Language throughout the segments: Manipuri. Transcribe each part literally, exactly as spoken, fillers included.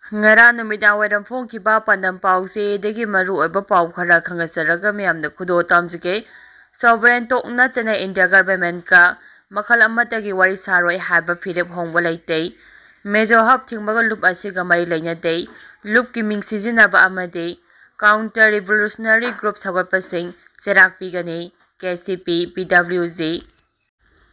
ꯉꯔꯥꯡ ꯅꯨꯃꯤꯗꯥꯡ ꯋꯥꯏꯔꯝ ꯐꯣꯡꯈꯤꯕ ꯄꯥꯟꯗꯝ ꯄꯥꯎꯆꯦꯗꯒꯤ ꯃꯔꯨꯑꯣꯏꯕ ꯄꯥꯎ ꯈꯔ ꯈꯪꯍꯟꯖꯔꯒ ꯃꯌꯥꯝꯗ ꯈꯨꯗꯣꯜ ꯇꯝꯖꯒꯦ꯫ Sovereign talk ꯅꯠꯇꯅ India government ꯀ ꯃꯈꯜ ꯑꯃꯠꯇꯒꯤ ꯋꯥꯔꯤ ꯁꯥꯔꯣꯏ ꯍꯥꯏꯕ ꯐꯤꯔꯦꯞ ꯍꯣꯡꯕ ꯂꯩꯇꯦ꯫ Mizo Hub ꯊꯤꯡꯕꯒ ꯂꯨꯞ ꯑꯁꯤꯒ ꯃꯔꯤ ꯂꯩꯅꯗꯦ꯫ ꯂꯨꯞꯀꯤ ꯃꯤꯡ ꯁꯤꯖꯤꯟꯅꯕ ꯑꯃꯗꯤ counter revolutionary group ꯁꯧꯒꯠꯄꯁꯤꯡ ꯆꯩꯔꯥꯛ ꯄꯤꯒꯅꯤ꯫ K C P, P W G꯫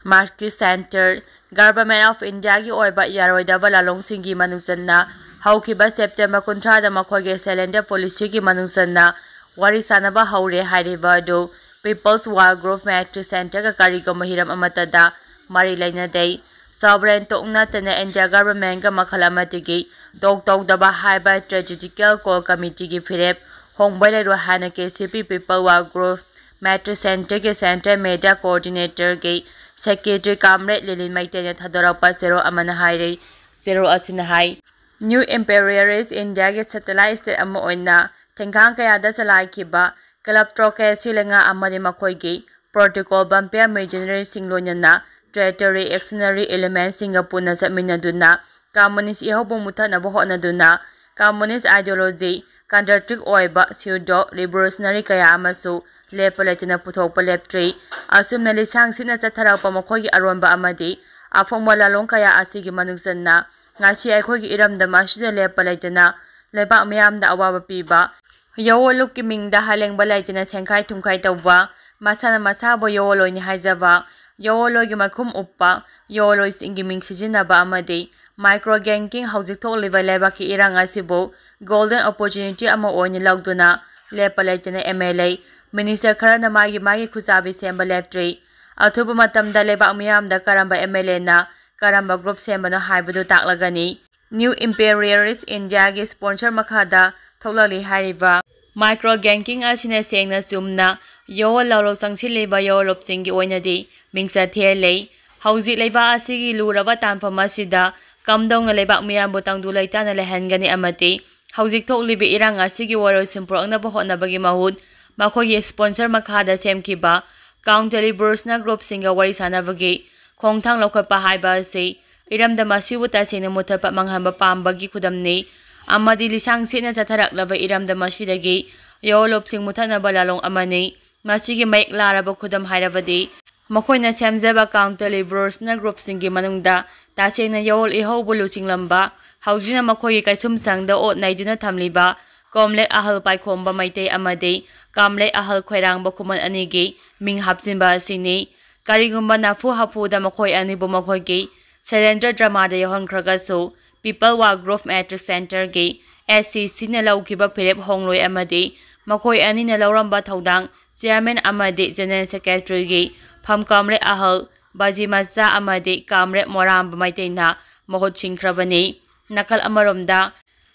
Market Centre, Government of India ꯒꯤ ꯑꯣꯏꯕ ꯌꯥꯔꯣꯏꯗꯕ ꯂꯥꯂꯣꯡꯁꯤꯡꯒꯤ ꯃꯅꯨꯡ ꯆꯟꯅ ꯍꯧꯈꯤꯕ September ꯀꯨꯟꯊ꯭ꯔꯥꯗ ꯃꯈꯣꯏꯒꯤ cylinder policy ꯒꯤ ꯃꯅꯨꯡ ꯆꯟꯅ ꯋꯥꯔꯤ ꯁꯥꯅꯕ ꯍꯧꯔꯦ ꯍꯥꯏꯔꯤꯕ ꯑꯗꯨ People's War Group Market Centre ꯒ ꯀꯔꯤꯒꯨꯝꯕ ꯍꯤꯔꯝ ꯑꯃꯠꯇꯗ ꯃꯔꯤ ꯂꯩꯅꯗꯦ꯫ Sovereign talk ꯅꯠꯇꯅ India government ꯀ ꯃꯈꯜ ꯑꯃꯠꯇꯒꯤ talk ꯇꯧꯗꯕ ꯍꯥꯏꯕ Strategical Core Committee ꯒꯤ ꯐꯤꯔꯦꯞ ꯍꯣꯡꯕ ꯂꯩꯔꯣꯏ ꯍꯥꯏꯅ K C P People War Group Market Centre ꯒꯤ Central Media Coordinator ꯒꯤ Secretary Comrade ꯂꯤꯂꯤꯟ ꯃꯩꯇꯩꯅ ꯊꯥꯗꯣꯔꯛꯄ ꯆꯦꯔꯣꯜ ꯑꯃꯅ ꯍꯥꯏꯔꯤ꯫ ꯆꯦꯔꯣꯜ ꯑꯁꯤꯅ ꯍꯥꯏ, New Imperialist India ꯒꯤ satellite state ꯑꯃ ꯑꯣꯏꯅ ꯊꯦꯡꯈꯥꯡ ꯀꯌꯥꯗ ꯆꯂꯥꯏꯈꯤꯕ Kleptocracy ꯂꯩꯉꯥꯛ ꯑꯃꯗꯤ ꯃꯈꯣꯏꯒꯤ protocol vampire mercenary ꯁꯤꯡ ꯂꯣꯏꯅꯅ traitory reactionary element ꯁꯤꯡꯒ ꯄꯨꯟꯅ ꯆꯠꯃꯤꯟꯅꯗꯨꯅ Communist ꯏꯍꯧꯕꯨ ꯃꯨꯠꯊꯠꯅꯕ ꯍꯣꯠꯅꯗꯨꯅ Communist ideology contradict ꯑꯣꯏꯕ pseudo revolutionary ꯀꯌꯥ ꯑꯃꯁꯨ ꯂꯦꯞꯄ ꯂꯩꯇꯅ ꯄꯨꯊꯣꯛꯄ ꯂꯦꯞꯇ꯭ꯔꯤ꯫ ꯑꯁꯨꯝꯅ ꯂꯤꯁꯥꯡ ꯁꯤꯠꯅ ꯆꯠꯊꯔꯛꯄ ꯃꯈꯣꯏꯒꯤ ꯑꯔꯣꯟꯕ ꯑꯃꯗꯤ ꯑꯐꯣꯡꯕ ꯂꯥꯂꯣꯡ ꯀꯌꯥ ꯑꯁꯤꯒꯤ ꯃꯅꯨꯡ ꯆꯟꯅ ꯉꯁꯤ ꯑꯩꯈꯣꯏꯒꯤ ꯏꯔꯝꯗꯝ ꯑꯁꯤꯗ ꯂꯦꯞꯄ ꯂꯩꯇꯅ ꯂꯩꯕꯥꯛ ꯃꯤꯌꯥꯝꯗ ꯑꯋꯥꯕ ꯄꯤꯕ, ꯌꯣꯋꯣ ꯂꯨꯞꯀꯤ ꯃꯤꯡꯗ ꯍꯂꯦꯡꯕ ꯂꯩꯇꯅ ꯁꯦꯡꯈꯥꯏ ꯊꯨꯝꯈꯥꯏ ꯇꯧꯕ, ꯃꯁꯥꯅ ꯃꯁꯥꯕꯨ ꯌꯣꯋꯣꯂꯣꯏꯅꯤ ꯍꯥꯏꯖꯕ, ꯌꯣꯋꯣꯂꯣꯏꯒꯤ ꯃꯈꯨꯝ ꯎꯞꯄ, ꯌꯣꯋꯣꯂꯣꯏꯁꯤꯡꯒꯤ ꯃꯤꯡ ꯁꯤꯖꯤꯟꯅꯕ ꯑꯃꯗꯤ micro ganging ꯍꯧꯖꯤꯛ ꯊꯣꯛꯂꯤꯕ ꯂꯩꯕꯥꯛꯀꯤ ꯏꯔꯥꯡ ꯑꯁꯤꯕꯨ golden opportunity ꯑꯃ ꯑꯣꯏꯅ ꯂꯧꯗꯨꯅ ꯂꯦꯞꯄ ꯂꯩꯇꯅ M L A, minister ꯈꯔꯅ ꯃꯥꯒꯤ ꯃꯥꯒꯤ ꯈꯨꯆꯥꯕꯤ ꯁꯦꯝꯕ ꯂꯦꯞꯇ꯭ꯔꯤ꯫ ꯑꯊꯨꯕ ꯃꯇꯝꯗ ꯂꯩꯕꯥꯛ ꯃꯤꯌꯥꯝꯗ ꯀꯔꯝꯕ M L A ꯅ ꯀꯔꯝꯕ group ꯁꯦꯝꯕꯅꯣ ꯍꯥꯏꯕꯗꯨ ꯇꯥꯛꯂꯒꯅꯤ꯫ New Imperialist India ꯒꯤ sponsor ꯃꯈꯥꯗ ꯊꯣꯛꯂꯛꯂꯤ ꯍꯥꯏꯔꯤꯕ micro ganging ꯑꯁꯤꯅ ꯁꯦꯡꯅ ꯆꯨꯝꯅ ꯌꯣꯋꯣ ꯂꯥꯂꯣꯡ ꯆꯪꯁꯤꯜꯂꯤꯕ ꯌꯣꯋꯣꯂꯣꯞꯁꯤꯡꯒꯤ ꯑꯣꯏꯅꯗꯤ ꯃꯤꯡꯆꯠ ꯊꯤꯍꯜꯂꯤ꯫ ꯍꯧꯖꯤꯛ ꯂꯩꯕꯥꯛ ꯑꯁꯤꯒꯤ ꯂꯨꯔꯕ ꯇꯥꯟꯐꯝ ꯑꯁꯤꯗ ꯀꯝꯗꯧꯅ ꯂꯩꯕꯥꯛ ꯃꯤꯌꯥꯝꯕꯨ ꯇꯪꯗꯨ ꯂꯩꯇꯥꯅ ꯂꯩꯍꯟꯒꯅꯤ ꯑꯃꯗꯤ ꯍꯧꯖꯤꯛ ꯊꯣꯛꯂꯤꯕ ꯏꯔꯥꯡ ꯑꯁꯤꯒꯤ ꯋꯥꯔꯣꯏꯁꯤꯟ ꯄꯨꯔꯛꯅꯕ ꯍꯣꯠꯅꯕꯒꯤ ꯃꯍꯨꯠ ꯃꯈꯣꯏꯒꯤ sponsor ꯃꯈꯥꯗ ꯁꯦꯝꯈꯤꯕ counter revolutionary group ꯁꯤꯡꯒ ꯋꯥꯔꯤ ꯁꯥꯅꯕꯒꯤ ꯈꯣꯡꯊꯥꯡ ꯂꯧꯈꯠꯄ ꯍꯥꯏꯕ ꯑꯁꯤ ꯏꯔꯝꯗꯝ ꯑꯁꯤꯕꯨ ꯇꯁꯦꯡꯅ ꯃꯨꯊꯠꯄ ꯃꯥꯡꯍꯟꯕ ꯄꯥꯝꯕꯒꯤ ꯈꯨꯗꯝꯅꯤ꯫ ꯑꯃꯗꯤ ꯂꯤꯁꯥꯡ ꯁꯤꯠꯅ ꯆꯠꯊꯔꯛꯂꯕ ꯏꯔꯝꯗꯝ ꯑꯁꯤꯗꯒꯤ ꯌꯣꯜꯂꯨꯞꯁꯤꯡ ꯃꯨꯊꯠꯅꯕ ꯂꯥꯂꯣꯡ ꯑꯃꯅꯤ꯫ ꯃꯁꯤꯒꯤ ꯃꯌꯦꯛ ꯂꯥꯔꯕ ꯈꯨꯗꯝ ꯍꯥꯏꯔꯕꯗꯤ ꯃꯈꯣꯏꯅ ꯁꯦꯝꯖꯕ ꯀꯥꯎꯟꯇꯔ ꯂꯤꯕꯔꯁꯅꯦꯜ ꯒ꯭ꯔꯨꯞꯁꯤꯡꯒꯤ ꯃꯅꯨꯡꯗ ꯇꯁꯦꯡꯅ ꯌꯣꯜ ꯏꯍꯧꯕꯨ ꯂꯨꯆꯤꯡꯂꯝꯕ, ꯍꯧꯖꯤꯛꯅ ꯃꯈꯣꯏꯒꯤ ꯀꯩꯁꯨꯝꯁꯪꯗ ꯑꯣꯠ ꯅꯩꯗꯨꯅ ꯊꯝꯂꯤꯕ ꯀꯣꯝꯂꯦꯛ ꯑꯍꯜ ꯄꯥꯏꯈꯣꯝꯕ ꯃꯩꯇꯩ ꯑꯃꯗꯤ ꯀꯥꯝꯂꯦꯛ ꯑꯍꯜ ꯈꯣꯏꯔꯥꯡꯕ ꯈꯨꯃꯟ ꯑꯅꯤꯒꯤ ꯃꯤꯡ ꯍꯥꯞꯆꯤꯟꯕ ꯑꯁꯤꯅꯤ꯫ ꯀꯔꯤꯒꯨꯝꯕ ꯅꯥꯐꯨ ꯍꯥꯐꯨꯗ ꯃꯈꯣꯏ ꯑꯅꯤꯕꯨ ꯃꯈꯣꯏꯒꯤ ꯁꯦꯂꯦꯟꯗ꯭ꯔ ꯗ꯭ꯔꯃꯥꯗ ꯌꯥꯎꯍꯟꯈ꯭ꯔꯒꯁꯨ, ꯄꯤꯄꯜ ꯋꯥ ꯒ꯭ꯔꯨꯞ ꯃꯦꯇ꯭ꯔꯤꯛ ꯁꯦꯟꯇꯔꯒꯤ ꯑꯦꯁ ꯁꯤ ꯁꯤꯅ ꯂꯧꯈꯤꯕ ꯐꯤꯔꯦꯞ ꯍꯣꯡꯂꯣꯏ ꯑꯃꯗꯤ ꯃꯈꯣꯏ ꯑꯅꯤꯅ ꯂꯧꯔꯝꯕ ꯊꯧꯗꯥꯡ ꯆꯤꯌꯔꯃꯦꯟ ꯑꯃꯗꯤ ꯖꯦꯅꯔꯦꯜ ꯁꯦꯀ꯭ꯔꯦꯇꯔꯤꯒꯤ ꯐꯝ ꯀꯥꯝꯂꯦꯛ ꯑꯍꯜ ꯕꯥꯖꯤ ꯃꯆꯥ ꯑꯃꯗꯤ ꯀꯥꯝꯔꯦꯞ ꯃꯣꯔꯥꯝꯕ ꯃꯩꯇꯩꯅ ꯃꯍꯨꯠ ꯁꯤꯟꯈ꯭ꯔꯕꯅꯤ꯫ ꯅꯥꯀꯜ ꯑꯃꯔꯣꯝꯗ,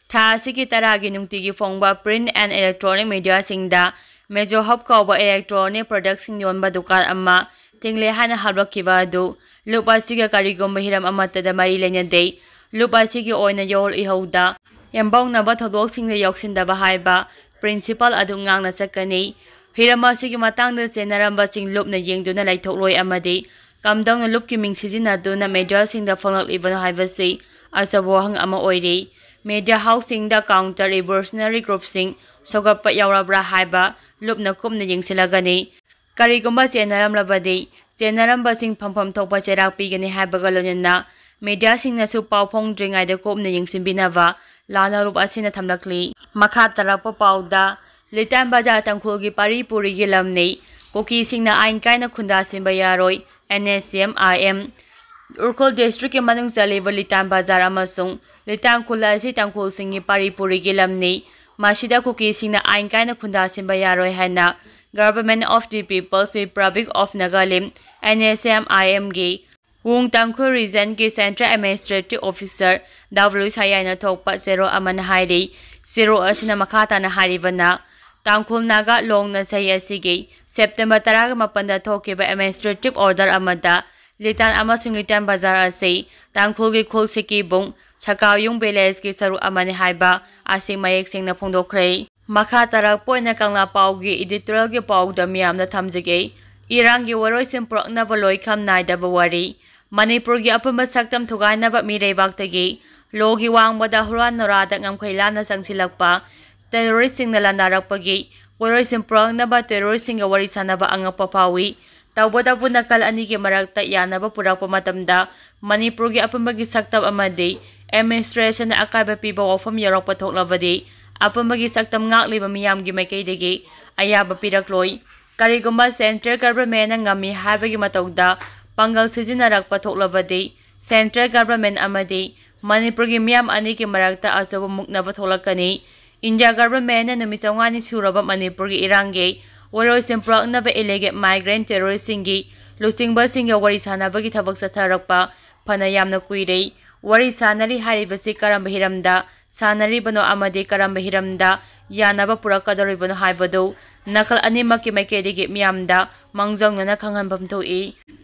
ꯊꯥ ꯑꯁꯤꯒꯤ ꯇꯔꯥꯒꯤ ꯅꯨꯡꯇꯤꯒꯤ ꯐꯣꯡꯕ print and electronic mediaꯁꯤꯡꯗ ꯃꯦꯖꯣ ꯍꯕ ꯀꯧꯕ electronic productꯁꯤꯡ ꯌꯣꯟꯕ ꯗꯨꯀꯥꯟ ꯑꯃ ꯊꯤꯡꯂꯦ ꯍꯥꯏꯅ ꯍꯥꯞꯂꯛꯈꯤꯕ ꯑꯗꯨ ꯂꯨꯞ ꯑꯁꯤꯒ ꯀꯔꯤꯒꯨꯝꯕ ꯍꯤꯔꯝ ꯑꯃꯠꯇꯗ ꯃꯔꯤ ꯂꯩꯅꯗꯦ꯫ ꯂꯨꯞ ꯑꯁꯤꯒꯤ ꯑꯣꯏꯅ ꯌꯣꯜ ꯏꯍꯧꯗ ꯌꯦꯝꯕꯧꯅꯕ ꯊꯧꯗꯣꯛꯁꯤꯡꯗ ꯌꯥꯎꯁꯤꯟꯗꯕ ꯍꯥꯏꯕ principle ꯑꯗꯨ ꯉꯥꯛꯅ ꯆꯠꯀꯅꯤ꯫ ꯍꯤꯔꯝ ꯑꯁꯤꯒꯤ ꯃꯇꯥꯡꯗ ꯆꯦꯟꯅꯔꯝꯕꯁꯤꯡ ꯂꯨꯞꯅ ꯌꯦꯡꯗꯨꯅ ꯂꯩꯊꯣꯛꯂꯣꯏ ꯑꯃꯗꯤ ꯀꯝꯗꯧꯅ ꯂꯨꯞꯀꯤ ꯃꯤꯡ ꯁꯤꯖꯤꯟꯅꯗꯨꯅ mediaꯁꯤꯡꯗ ꯐꯣꯡꯂꯛꯂꯤꯕꯅꯣ ꯍꯥꯏꯕꯁꯤ ꯑꯆꯧꯕ ꯋꯥꯍꯪ ꯑꯃ ꯑꯣꯏꯔꯤ꯫ Media houseꯁꯤꯡꯗ counter revolutionary groupꯁꯤꯡ ꯁꯧꯒꯠꯄ ꯌꯥꯎꯔꯕ꯭ꯔꯥ ꯍꯥꯏꯕ ꯂꯨꯞꯅ ꯀꯨꯞꯅ ꯌꯦꯡꯁꯤꯜꯂꯒꯅꯤ꯫ ꯀꯔꯤꯒꯨꯝꯕ ꯆꯦꯟꯅꯔꯝꯂꯕꯗꯤ, ꯆꯦꯟꯅꯔꯝꯕꯁꯤꯡ ꯐꯝꯐꯝ ꯊꯣꯛꯄ ꯆꯩꯔꯥꯛ ꯄꯤꯒꯅꯤ ꯍꯥꯏꯕꯒ ꯂꯣꯏꯅꯅ mediaꯁꯤꯡꯅꯁꯨ ꯄꯥꯎ ꯐꯣꯡꯗ꯭ꯔꯤꯉꯩꯗ ꯀꯨꯞꯅ ꯌꯦꯡꯁꯤꯟꯕꯤꯅꯕ ꯂꯥꯟꯅꯔꯨꯞ ꯑꯁꯤꯅ ꯊꯝꯂꯛꯂꯤ꯫ ꯃꯈꯥ ꯇꯥꯔꯛꯄ ꯄꯥꯎꯗ, ꯂꯤꯇꯥꯟ ꯕꯖꯥꯔ ꯇꯥꯡꯈꯨꯜꯒꯤ ꯄꯥꯔꯤ ꯄꯨꯔꯤꯒꯤ ꯂꯝꯅꯤ, ꯀꯨꯀꯤꯁꯤꯡꯅ ꯑꯥꯏꯟ ꯀꯥꯏꯅ ꯈꯨꯟꯗꯥ ꯁꯤꯟꯕ ꯌꯥꯔꯣꯏ, N S M I M꯫ Ukhrul districtꯀꯤ ꯃꯅꯨꯡ ꯆꯜꯂꯤꯕ ꯂꯤꯇꯥꯟ ꯕꯖꯥꯔ ꯑꯃꯁꯨꯡ ꯂꯤꯇꯥꯟ ꯈꯨꯜ ꯑꯁꯤ ꯇꯥꯡꯈꯨꯜꯁꯤꯡꯒꯤ ꯄꯥꯔꯤ ꯄꯨꯔꯤꯒꯤ ꯂꯝꯅꯤ꯫ ꯃꯁꯤꯗ ꯀꯨꯀꯤꯁꯤꯡꯅ ꯑꯥꯏꯟ ꯀꯥꯏꯅ ꯈꯨꯟꯗꯥ ꯁꯤꯟꯕ ꯌꯥꯔꯣꯏ ꯍꯥꯏꯅ Government of the People's Republic of Nagalim, N S M I Mꯒꯤ ꯋꯨꯡ Tangkhul regionꯀꯤ Central Administrative Officer W ꯁꯥꯌꯥꯏꯅ ꯊꯣꯛꯄ ꯆꯦꯔꯣꯜ ꯑꯃꯅ ꯍꯥꯏꯔꯤ꯫ ꯆꯦꯔꯣꯜ ꯑꯁꯤꯅ ꯃꯈꯥ ꯇꯥꯅ ꯍꯥꯏꯔꯤꯕꯅ, ꯇꯥꯡꯈꯨꯜ ꯅꯥꯒꯥ ꯂꯣꯡꯅ ꯆꯍꯤ ꯑꯁꯤꯒꯤ September ꯇꯔꯥꯒ ꯃꯥꯄꯟꯗ ꯊꯣꯛꯈꯤꯕ administrative order ꯑꯃꯗ ꯂꯤꯇꯥꯟ ꯑꯃꯁꯨꯡ ꯂꯤꯇꯥꯟ ꯕꯖꯥꯔ ꯑꯁꯤ ꯇꯥꯡꯈꯨꯜꯒꯤ ꯈꯨꯜ ꯁꯤꯀꯤꯕꯨꯡ ꯁꯀꯥꯌꯨꯡ villageꯀꯤ ꯁꯔꯨꯛ ꯑꯃꯅꯤ ꯍꯥꯏꯕ ꯑꯁꯤ ꯃꯌꯦꯛ ꯁꯦꯡꯅ ꯐꯣꯡꯗꯣꯛꯈ꯭ꯔꯦ꯫ ꯃꯈꯥ ꯇꯥꯔꯛꯄ ꯑꯣꯏꯅ ꯀꯪꯂꯥ ꯄꯥꯎꯒꯤ editorialꯒꯤ ꯄꯥꯎꯗ ꯃꯤꯌꯥꯝꯗ ꯊꯝꯖꯒꯦ꯫ ꯏꯔꯥꯡꯒꯤ ꯋꯥꯔꯣꯏꯁꯤꯟ ꯄꯨꯔꯛꯅꯕ ꯂꯣꯏꯈꯝ ꯅꯥꯏꯗꯕ ꯋꯥꯔꯤ꯫ ꯃꯅꯤꯄꯨꯔꯒꯤ ꯑꯄꯨꯟꯕ ꯁꯛꯇꯝ ꯊꯨꯒꯥꯏꯅꯕ ꯃꯤꯔꯩꯕꯥꯛꯇꯒꯤ ꯂꯣꯒꯤ ꯋꯥꯡꯃꯗ ꯍꯨꯔꯥꯟ ꯅꯣꯔꯥꯗ ꯉꯝꯈꯩ ꯂꯥꯟꯅ ꯆꯪꯁꯤꯜꯂꯛꯄ ꯇꯦꯔꯣꯔꯤꯁꯁꯤꯡꯅ ꯂꯥꯟꯗꯥꯔꯛꯄꯒꯤ ꯋꯥꯔꯣꯏꯁꯤꯟ ꯄꯨꯔꯛꯅꯕ ꯇꯦꯔꯣꯔꯤꯁꯁꯤꯡꯒ ꯋꯥꯔꯤ ꯁꯥꯟꯅꯕ ꯑꯉꯛꯄ ꯐꯥꯎꯏ꯫ ꯇꯧꯕꯇꯕꯨ ꯅꯥꯀꯜ ꯑꯅꯤꯒꯤ ꯃꯔꯛꯇ ꯌꯥꯅꯕ ꯄꯨꯔꯛꯄ ꯃꯇꯝꯗ ꯃꯅꯤꯄꯨꯔꯒꯤ ꯑꯄꯨꯟꯕꯒꯤ ꯁꯛꯇꯝ ꯑꯃꯗꯤ administration ꯑꯀꯥꯏꯕ ꯄꯤꯕ ꯋꯥꯐꯝ ꯌꯧꯔꯛꯄ ꯊꯣꯛꯂꯕꯗꯤ ꯑꯄꯨꯟꯕꯒꯤ ꯁꯛꯇꯝ ꯉꯥꯛꯂꯤꯕ ꯃꯤꯌꯥꯝꯒꯤ ꯃꯥꯏꯀꯩꯗꯒꯤ ꯑꯌꯥꯕ ꯄꯤꯔꯛꯂꯣꯏ꯫ ꯀꯔꯤꯒꯨꯝꯕ central governmentꯅ ꯉꯝꯃꯤ ꯍꯥꯏꯕꯒꯤ ꯃꯇꯧꯗ ꯄꯥꯡꯒꯜ ꯁꯤꯖꯤꯟꯅꯔꯛꯄ ꯊꯣꯛꯂꯕꯗꯤ central government ꯑꯃꯗꯤ ꯃꯅꯤꯄꯨꯔꯒꯤ ꯃꯤꯌꯥꯝ ꯑꯅꯤꯒꯤ ꯃꯔꯛꯇ ꯑꯆꯧꯕ ꯃꯨꯛꯅꯕ ꯊꯣꯛꯂꯛꯀꯅꯤ꯫ ꯏꯟꯗꯤꯌꯥ governmentꯅ ꯅꯨꯃꯤꯠ ꯆꯥꯝꯃꯉꯥꯅꯤ ꯁꯨꯔꯕ ꯃꯅꯤꯄꯨꯔꯒꯤ ꯏꯔꯥꯡꯒꯤ ꯋꯥꯔꯣꯏꯁꯤꯟ ꯄꯨꯔꯛꯅꯕ illegal migrant terroristꯁꯤꯡꯒꯤ ꯂꯨꯆꯤꯡꯕꯁꯤꯡꯒ ꯋꯥꯔꯤ ꯁꯥꯟꯅꯕꯒꯤ ꯊꯕꯛ ꯆꯠꯊꯔꯛꯄ ꯐꯅ ꯌꯥꯝꯅ ꯀꯨꯏꯔꯦ꯫ ꯋꯥꯔꯤ ꯁꯥꯟꯅꯔꯤ ꯍꯥꯏꯔꯤꯕꯁꯤ ꯀꯔꯝꯕ ꯍꯤꯔꯝꯗ ꯁꯥꯟꯅꯔꯤꯕꯅꯣ ꯑꯃꯗꯤ ꯀꯔꯝꯕ ꯍꯤꯔꯝꯗ ꯌꯥꯅꯕ ꯄꯨꯔꯛꯀꯗꯧꯔꯤꯕꯅꯣ ꯍꯥꯏꯕꯗꯨ ꯅꯥꯀꯜ ꯑꯅꯤꯃꯛꯀꯤ ꯃꯥꯏꯀꯩꯗꯒꯤ ꯃꯤꯌꯥꯝꯗ ꯃꯥꯡꯖꯧꯅꯅ ꯈꯪꯍꯟꯐꯝ ꯊꯣꯛꯏ꯫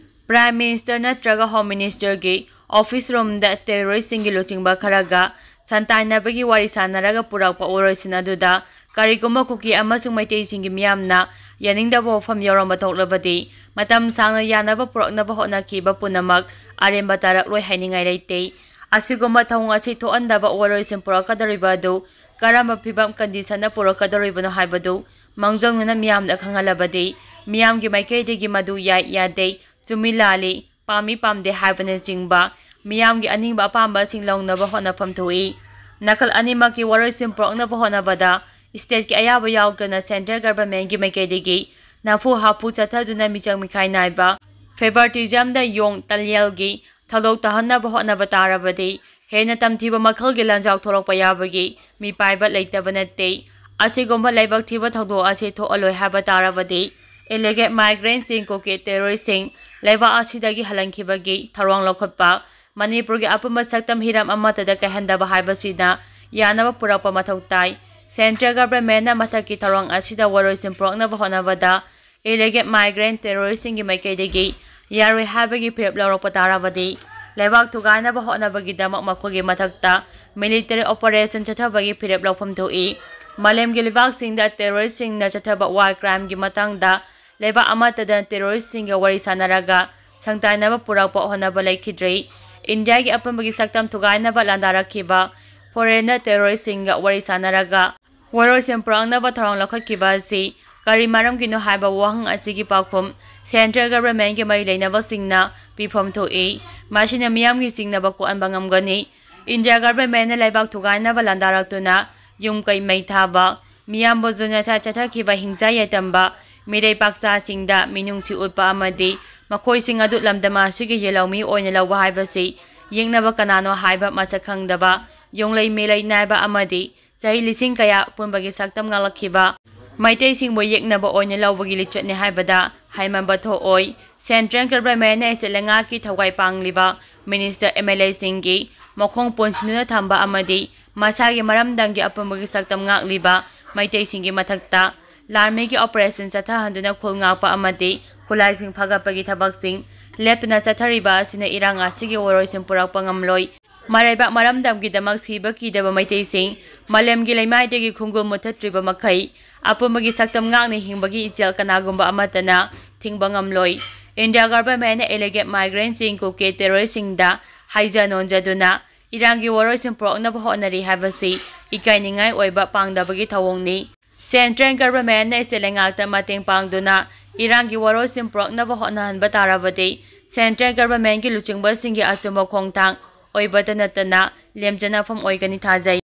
Prime Minister ꯅꯠꯇ꯭ꯔꯒ Home Ministerꯒꯤ office roomꯗ terroristꯁꯤꯡꯒꯤ ꯂꯨꯆꯤꯡꯕ ꯈꯔꯒ ꯁꯟꯇꯥꯏꯅꯕꯒꯤ ꯋꯥꯔꯤ ꯁꯥꯟꯅꯔꯒ ꯄꯨꯔꯛꯄ ꯋꯥꯔꯣꯏꯁꯤꯟ ꯑꯗꯨꯗ ꯀꯔꯤꯒꯨꯝꯕ ꯀꯨꯀꯤ ꯑꯃꯁꯨꯡ ꯃꯩꯇꯩꯁꯤꯡꯒꯤ ꯃꯤꯌꯥꯝꯅ ꯌꯥꯅꯤꯡꯗꯕ ꯋꯥꯐꯝ ꯌꯥꯎꯔꯝꯕ ꯊꯣꯛꯂꯕꯗꯤ ꯃꯇꯝ ꯁꯥꯡꯅ ꯌꯥꯅꯕ ꯄꯨꯔꯛꯅꯕ ꯍꯣꯠꯅꯈꯤꯕ ꯄꯨꯝꯅꯃꯛ ꯑꯔꯦꯝꯕ ꯇꯥꯔꯛꯂꯣꯏ ꯍꯥꯏꯅꯤꯡꯉꯥꯏ ꯂꯩꯇꯦ꯫ ꯑꯁꯤꯒꯨꯝꯕ ꯊꯧꯑꯣꯡ ꯑꯁꯤ ꯊꯣꯛꯍꯟꯗꯕ ꯋꯥꯔꯣꯏꯁꯤꯟ ꯄꯨꯔꯛꯀꯗꯧꯔꯤꯕ ꯑꯗꯨ ꯀꯔꯝꯕ ꯐꯤꯕꯝ conditionꯗ ꯄꯨꯔꯛꯀꯗꯧꯔꯤꯕꯅꯣ ꯍꯥꯏꯕꯗꯨ ꯃꯥꯡꯖꯧꯅꯅ ꯃꯤꯌꯥꯝꯗ ꯈꯪꯍꯜꯂꯕꯗꯤ ꯃꯤꯌꯥꯝꯒꯤ ꯃꯥꯏꯀꯩꯗꯒꯤ ꯃꯗꯨ ꯌꯥꯏ ꯌꯥꯗꯦ, ꯆꯨꯝꯃꯤ ꯂꯥꯜꯂꯤ, ꯄꯥꯝꯃꯤ ꯄꯥꯝꯗꯦ ꯍꯥꯏꯕꯅꯆꯤꯡꯕ ꯃꯤꯌꯥꯝꯒꯤ ꯑꯅꯤꯡꯕ ꯑꯄꯥꯝꯕꯁꯤꯡ ꯂꯧꯅꯕ ꯍꯣꯠꯅꯐꯝ ꯊꯣꯛꯏ꯫ ꯅꯥꯀꯜ ꯑꯅꯤꯃꯛꯀꯤ ꯋꯥꯔꯣꯏꯁꯤꯟ ꯄꯨꯔꯛꯅꯕ ꯍꯣꯠꯅꯕꯗ stateꯀꯤ ꯑꯌꯥꯕ ꯌꯥꯎꯗꯅ central governmentꯀꯤ ꯃꯥꯏꯀꯩꯗꯒꯤ ꯅꯝꯐꯨ ꯍꯥꯐꯨ ꯆꯠꯊꯗꯨꯅ ꯃꯤꯆꯪ ꯃꯤꯈꯥꯏ ꯅꯥꯏꯕ favoritismꯗ ꯌꯣꯡ ꯇꯜꯌꯦꯜꯒꯤ ꯊꯧꯗꯣꯛ ꯇꯥꯍꯟꯅꯕ ꯍꯣꯠꯅꯕ ꯇꯥꯔꯕꯗꯤ ꯍꯦꯟꯅ ꯇꯝꯊꯤꯕ ꯃꯈꯜꯒꯤ ꯂꯥꯟꯖꯥꯎ ꯊꯣꯛꯂꯛꯄ ꯌꯥꯕꯒꯤ ꯃꯤꯄꯥꯏꯕ ꯂꯩꯇꯕ ꯅꯠꯇꯦ꯫ ꯑꯁꯤꯒꯨꯝꯕ ꯂꯥꯏꯕꯛ ꯊꯤꯕ ꯊꯧꯗꯣꯛ ꯑꯁꯤ ꯊꯣꯛꯍꯜꯂꯣꯏ ꯍꯥꯏꯕ ꯇꯥꯔꯕꯗꯤ illegal migrantꯁꯤꯡ ꯀꯨꯀꯤ terroristꯁꯤꯡ ꯂꯩꯕꯥꯛ ꯑꯁꯤꯗꯒꯤ ꯍꯜꯍꯟꯈꯤꯕꯒꯤ ꯊꯧꯔꯥꯡ ꯂꯧꯈꯠꯄ, ꯃꯅꯤꯄꯨꯔꯒꯤ ꯑꯄꯨꯟꯕ ꯁꯛꯇꯝ ꯍꯤꯔꯝ ꯑꯃꯠꯇꯗ ꯀꯥꯏꯍꯟꯗꯕ ꯍꯥꯏꯕꯁꯤꯅ ꯌꯥꯅꯕ ꯄꯨꯔꯛꯄ ꯃꯊꯧ ꯇꯥꯏ꯫ Central governmentꯅ ꯃꯊꯛꯀꯤ ꯊꯧꯔꯥꯡ ꯑꯁꯤꯗ ꯋꯥꯔꯣꯏꯁꯤꯟ ꯄꯨꯔꯛꯅꯕ ꯍꯣꯠꯅꯕꯗ illegal migrant terroristꯁꯤꯡꯒꯤ ꯃꯥꯏꯀꯩꯗꯒꯤ ꯌꯥꯔꯣꯏ ꯍꯥꯏꯕꯒꯤ ꯐꯤꯔꯦꯞ ꯂꯧꯔꯛꯄ ꯇꯥꯔꯕꯗꯤ ꯂꯩꯕꯥꯛ ꯊꯨꯒꯥꯏꯅꯕ ꯍꯣꯠꯅꯕꯒꯤꯗꯃꯛ ꯃꯈꯣꯏꯒꯤ ꯃꯊꯛꯇ military operation ꯆꯠꯊꯕꯒꯤ ꯐꯤꯔꯦꯞ ꯂꯧꯐꯝ ꯊꯣꯛꯏ꯫ ꯃꯥꯂꯦꯝꯒꯤ ꯂꯩꯕꯥꯛꯁꯤꯡꯗ terroristꯁꯤꯡꯅ ꯆꯠꯊꯕ war crimeꯒꯤ ꯃꯇꯥꯡꯗ ꯂꯩꯕꯥꯛ ꯑꯃꯠꯇꯗ terroristꯁꯤꯡꯒ ꯋꯥꯔꯤ ꯁꯥꯟꯅꯔꯒ ꯁꯪꯇꯥꯏꯅꯕ ꯄꯨꯔꯛꯄ ꯍꯣꯠꯅꯕ ꯂꯩꯈꯤꯗ꯭ꯔꯤ꯫ ꯏꯟꯗꯤꯌꯥꯒꯤ ꯑꯄꯨꯟꯕꯒꯤ ꯁꯛꯇꯝ ꯊꯨꯒꯥꯏꯅꯕ ꯂꯥꯟꯗꯥꯔꯛꯈꯤꯕ ꯐꯣꯔꯦꯟꯅꯔ ꯇꯦꯔꯣꯔꯤꯁꯁꯤꯡꯒ ꯋꯥꯔꯤ ꯁꯥꯟꯅꯔꯒ ꯋꯥꯔꯣꯏꯁꯤꯟ ꯄꯨꯔꯛꯅꯕ ꯊꯧꯔꯥꯡ ꯂꯧꯈꯠꯈꯤꯕ ꯑꯁꯤ ꯀꯔꯤ ꯃꯔꯝꯒꯤꯅꯣ ꯍꯥꯏꯕ ꯋꯥꯍꯪ ꯑꯁꯤꯒꯤ ꯄꯥꯎꯈꯨꯝ ꯁꯦꯟꯇ꯭ꯔꯦꯜ ꯒꯚꯔꯟꯃꯦꯟꯒꯤ ꯃꯔꯤ ꯂꯩꯅꯕꯁꯤꯡꯅ ꯄꯤꯐꯝ ꯊꯣꯛꯏ꯫ ꯃꯁꯤꯅ ꯃꯤꯌꯥꯝꯒꯤ ꯆꯤꯡꯅꯕ ꯀꯣꯛꯍꯟꯕ ꯉꯝꯒꯅꯤ꯫ ꯏꯟꯗꯤꯌꯥ ꯒꯚꯔꯟꯃꯦꯟꯅ ꯂꯩꯕꯥꯛ ꯊꯨꯒꯥꯏꯅꯕ ꯂꯥꯟꯗꯥꯔꯛꯇꯨꯅ ꯌꯨꯝ ꯀꯩ ꯃꯩ ꯊꯥꯕ, ꯃꯤꯌꯥꯝꯕꯨ ꯖꯦꯅꯣꯁꯥꯏꯗ ꯆꯠꯊꯈꯤꯕ ꯍꯤꯡꯁꯥ ꯌꯥꯏꯇꯝꯕ, ꯃꯤꯔꯩ ꯄꯥꯛꯆꯥꯁꯤꯡꯗ ꯃꯤꯅꯨꯡꯁꯤ ꯎꯠꯄ ꯑꯃꯗꯤ ꯃꯈꯣꯏꯁꯤꯡ ꯑꯗꯨ ꯂꯝꯗꯝ ꯑꯁꯤꯒꯤ ꯌꯦꯜꯍꯧꯃꯤ ꯑꯣꯏꯅ ꯂꯧꯕ ꯍꯥꯏꯕꯁꯤ ꯌꯦꯛꯅꯕ ꯀꯅꯥꯅꯣ ꯍꯥꯏꯕ ꯃꯁꯛ ꯈꯪꯗꯕ, ꯌꯣꯡꯂꯩ ꯃꯤꯂꯩ ꯅꯥꯏꯕ ꯑꯃꯗꯤ ꯆꯍꯤ ꯂꯤꯁꯤꯡ ꯀꯌꯥ ꯄꯨꯝꯕꯒꯤ ꯁꯛꯇꯝ ꯉꯥꯛꯂꯛꯈꯤꯕ ꯃꯩꯇꯩꯁꯤꯡꯕꯨ ꯌꯦꯛꯅꯕ ꯑꯣꯏꯅ ꯂꯧꯕꯒꯤ ꯂꯤꯆꯠꯅꯤ ꯍꯥꯏꯕꯗ ꯍꯥꯏꯃꯟꯕ ꯊꯣꯛꯑꯣꯏ꯫ ꯁꯦꯟꯇ꯭ꯔꯦꯜ ꯒꯚꯔꯟꯃꯦꯟꯅ ꯁ꯭ꯇꯦꯠ ꯂꯩꯉꯥꯛꯀꯤ ꯊꯋꯥꯏ ꯄꯥꯡꯂꯤꯕ ꯃꯤꯅꯤꯁꯇꯔ, ꯑꯦꯝ ꯑꯦꯜ ꯑꯦꯁꯤꯡꯒꯤ ꯃꯈꯣꯡ ꯄꯨꯟꯁꯤꯟꯗꯨꯅ ꯊꯝꯕ ꯑꯃꯗꯤ ꯃꯁꯥꯒꯤ ꯃꯔꯝꯗꯝꯒꯤ ꯑꯄꯨꯟꯕꯒꯤ ꯁꯛꯇꯝ ꯉꯥꯛꯂꯤꯕ ꯃꯩꯇꯩꯁꯤꯡꯒꯤ ꯃꯊꯛꯇ ꯂꯥꯟꯃꯤꯒꯤ ꯑꯣꯄꯔꯦꯁꯟ ꯆꯠꯊꯍꯟꯗꯨꯅ ꯈꯨꯜ ꯉꯥꯛꯄ ꯑꯃꯗꯤ ꯈꯨꯠꯂꯥꯏꯁꯤꯡ ꯐꯒꯠꯄꯒꯤ ꯊꯕꯛꯁꯤꯡ ꯂꯦꯞꯇꯅ ꯆꯠꯊꯔꯤꯕ ꯑꯁꯤꯅ ꯏꯔꯥꯡ ꯑꯁꯤꯒꯤ ꯋꯥꯔꯣꯏꯁꯤꯟ ꯄꯨꯔꯛꯄ ꯉꯝꯂꯣꯏ꯫ ꯃꯔꯩꯕꯥꯛ ꯃꯔꯝꯗꯝꯒꯤꯗꯃꯛ ꯁꯤꯕ ꯀꯤꯗꯕ ꯃꯩꯇꯩꯁꯤꯡ, ꯃꯥꯂꯦꯝꯒꯤ ꯂꯩꯃꯥꯏꯗꯒꯤ ꯈꯣꯡꯒꯨꯜ ꯃꯨꯠꯊꯠꯇ꯭ꯔꯤꯕ ꯃꯈꯩ, ꯑꯄꯨꯟꯕꯒꯤ ꯁꯛꯇꯝ ꯉꯥꯛꯅ ꯍꯤꯡꯕꯒꯤ ꯏꯆꯦꯜ ꯀꯅꯥꯒꯨꯝꯕ ꯑꯃꯠꯇꯅ ꯊꯤꯡꯕ ꯉꯝꯂꯣꯏ꯫ ꯏꯟꯗꯤꯌꯥ ꯒꯚꯔꯟꯃꯦꯟꯅ ꯏꯂꯤꯒꯦꯜ ꯃꯥꯏꯒ꯭ꯔꯦꯟꯁꯤꯡ, ꯀꯨꯀꯤ ꯇꯦꯔꯣꯔꯤꯁꯁꯤꯡꯗ ꯍꯥꯏꯖ ꯅꯣꯟꯖꯗꯨꯅ ꯏꯔꯥꯡꯒꯤ ꯋꯥꯔꯣꯏꯁꯤꯟ ꯄꯨꯔꯛꯅꯕ ꯍꯣꯠꯅꯔꯤ ꯍꯥꯏꯕꯁꯤ ꯏꯀꯥꯏꯅꯤꯡꯉꯥꯏ ꯑꯣꯏꯕ ꯄꯥꯡꯗꯕꯒꯤ ꯊꯧꯑꯣꯡꯅꯤ꯫ ꯁꯦꯟꯇ꯭ꯔꯦꯜ ꯒꯚꯔꯟꯃꯦꯟꯅ ꯁ꯭ꯇꯦꯠ ꯂꯩꯉꯥꯛꯇ ꯃꯇꯦꯡ ꯄꯥꯡꯗꯨꯅ ꯏꯔꯥꯡꯒꯤ ꯋꯥꯔꯣꯏꯁꯤꯟ ꯄꯨꯔꯛꯅꯕ ꯍꯣꯠꯅꯍꯟꯕ ꯇꯥꯔꯕꯗꯤ, ꯁꯦꯟꯇ꯭ꯔꯦꯜ ꯒꯚꯔꯟꯃꯦꯟꯒꯤ ꯂꯨꯆꯤꯡꯕꯁꯤꯡꯒꯤ ꯑꯆꯨꯝꯕ ꯈꯣꯡꯊꯥꯡ ꯑꯣꯏꯕꯇ ꯅꯠꯇꯅ ꯂꯦꯝꯖꯅꯐꯝ ꯑꯣꯏꯒꯅꯤ ꯊꯥꯖꯩ꯫